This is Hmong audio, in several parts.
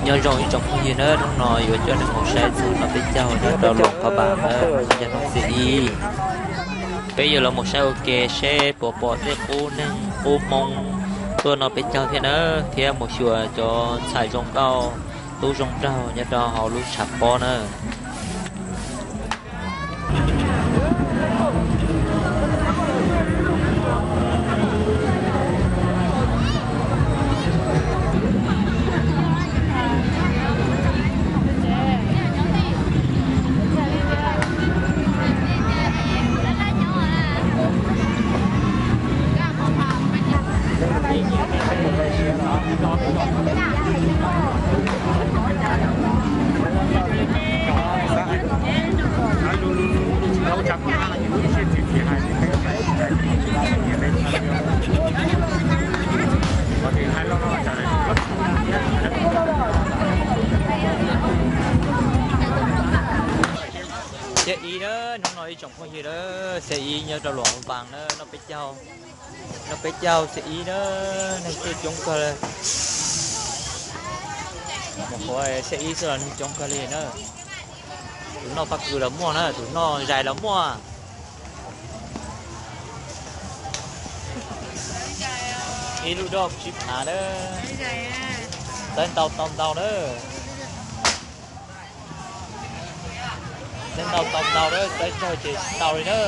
Nyob zoo ib tsoom phooj ywg nawb, hnub no yuav coj nej mus saib txog Nom Peb Caug nyob rau Luam Phaj Npas nawb, yog hnub xiab ib. Peb yuav los mus saib ua ke seb puas pom tej qub neeg qub Hmoob tuaj Nom Peb Caug thiab nawb, thiab mus xyuas cov ntxhais zoo nkauj tub zoo nraug nyob rau hauv lub tshav pob nawb. Xiab ib na, hnub no ib tsoom phooj ywg na, xiab ib nyob rau Luam Phaj Npas na, Nom Peb Caug, Nom Peb Caug xiab ib na, neeg tuaj coob kawg li. Mus qhuav xiab ib xwb los neeg coob kawg li na. Tus noj pob kws los muaj na, tus noj zais los muaj. Ib lub dob tsib phav na, txawb ntau tau ntau na. Txawb ntau tau ntau na, txawb tsawg ces tsis tau li na.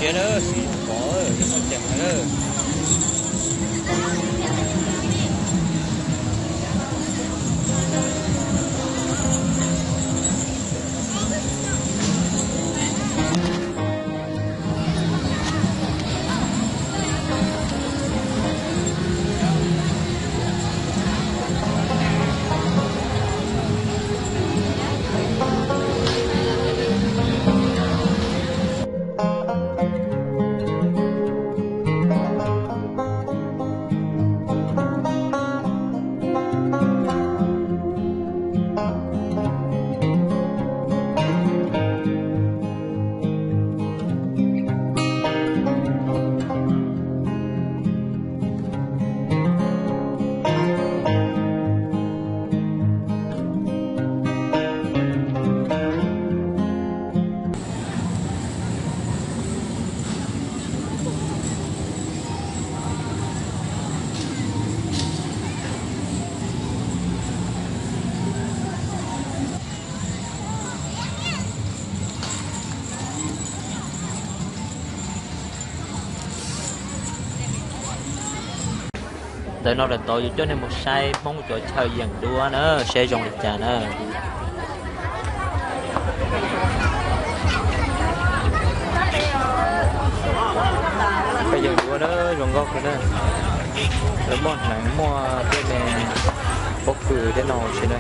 Peb na, siv pov, pov ceem na. Ntawm no lawv tau yuav coj nej mus saib Hmoob cov chaw yeem duab na, saib zoo li cas na. Chaw yeem duab na, zoo nkauj kawg na. Lawv muaj hneev, muaj tej me pob kws tej no huv si na.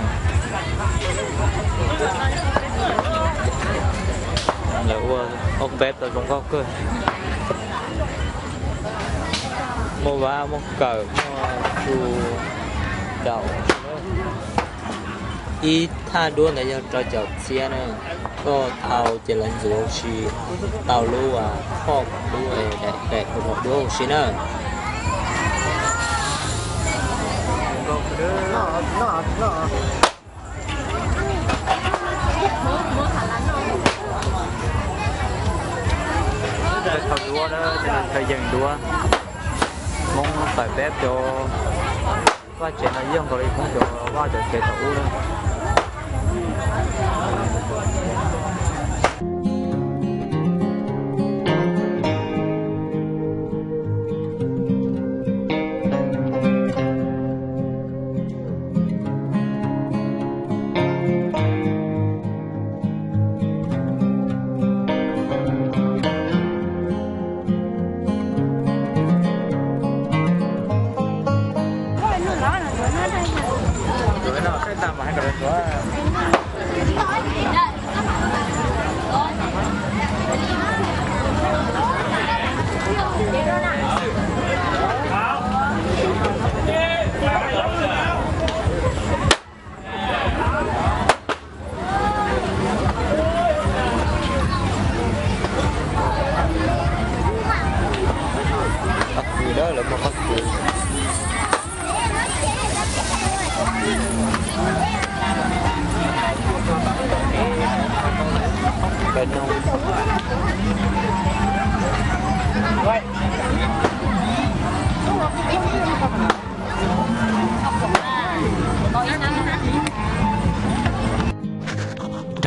Lawv ua ob peb tau zoo nkauj kawg. Muaj vab, muaj kawm, muaj tsu daum. Ib thaj duab ntawd yog rau caum txhiab na. Koj thau ces lawv ntxuav huv si, tau lub phoj, lub daim daim duab huv si na. Chaw duab na, chaw yeem duab. Hmoob tawm peb cov vaj tsev no yog nkaus li Hmoob cov vaj cov tsev thaum ub na. Qhov kws na, lawv muaj qhov kws.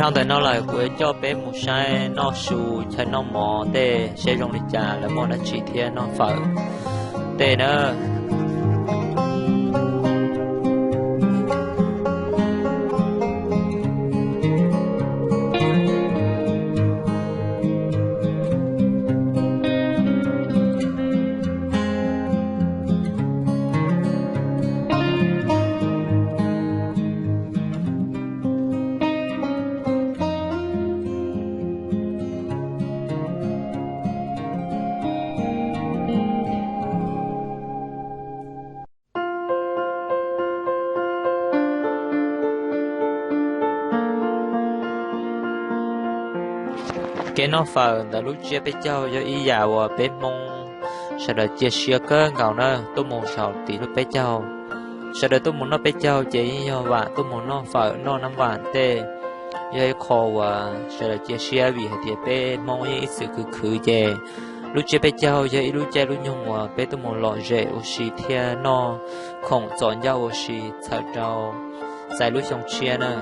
Dhau ntawm no lawm kuv yuav coj peb mus saib noj su, chaw noj mov tej seb zoo li cas, lawv muaj dab tsi thiab, noj fawm tej na. Kev noj fawm ntawm lub tsiab peb caug yog ib yam uas peb Hmoob sawv daws cia siab kawg nkaus na, tuaj mus saum tim lub peb caug. Sawv daws tuaj mus noj peb caug ces yeej yog vam tuaj mus noj fawm noj nab vam tej, yog ib qho uas sawv daws cia siab vim hais tias peb Hmoob yeej ib txwm khwv khwv ces lub tsiab peb caug yog ib lub caij lub nyoog uas peb tuaj mus lom zem ua si thiab noj khoom txom ncauj ua si txhawm rau txais lub xyoo tshiab na.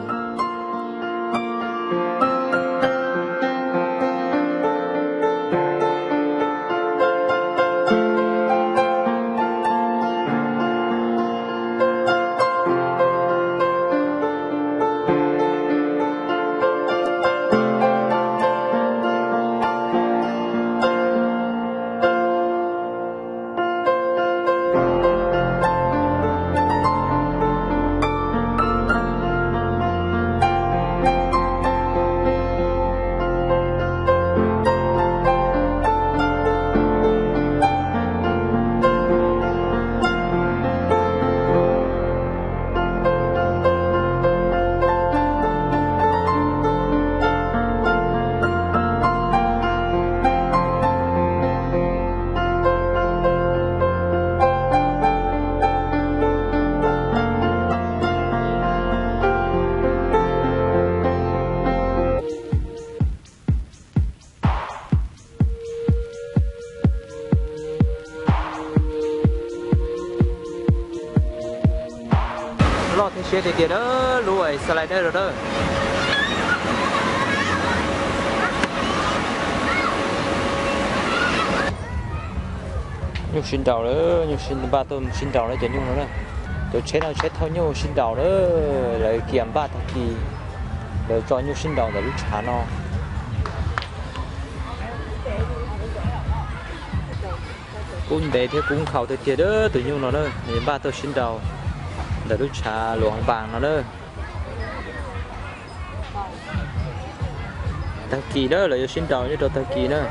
Tiag tiag na, lub slider no na. Nyuj sib nraus lawm, nyuj sib, npaj tuaj sib nraus lawm cov nyuj no na. Cov tsheb no tsheb thauj nyuj sib nraus na, lawv kiag npaj tag kis lawv tso nyuj sib nraus ntawm lub tshav no. Kub ntev thiab kub nkhaus tiag tiag na tus nyuj no na, nws npaj tuaj sib nraus ntawm lub tshav Luam Npas no na. Tag kis na, lawv yuav sib nraus nyob rau tag kis na.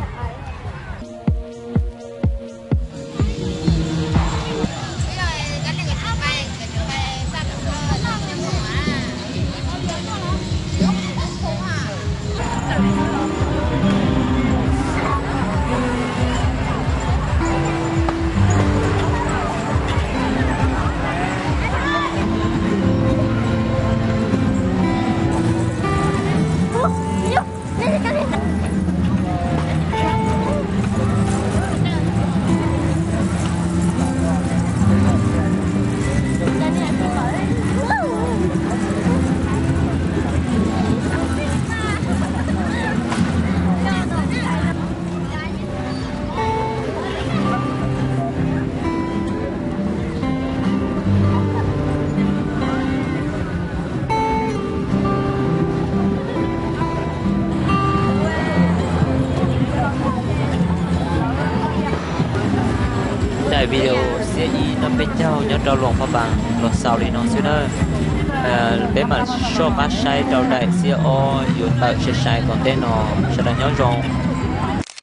Daim video xiab ib no peb caug nyob rau Luam Phaj Npas los xaus li no xwb na. Peb mam soj qab saib rau daim xiab ob yuav tawm sai sai tom ntej no, sawv daws nyob zoo.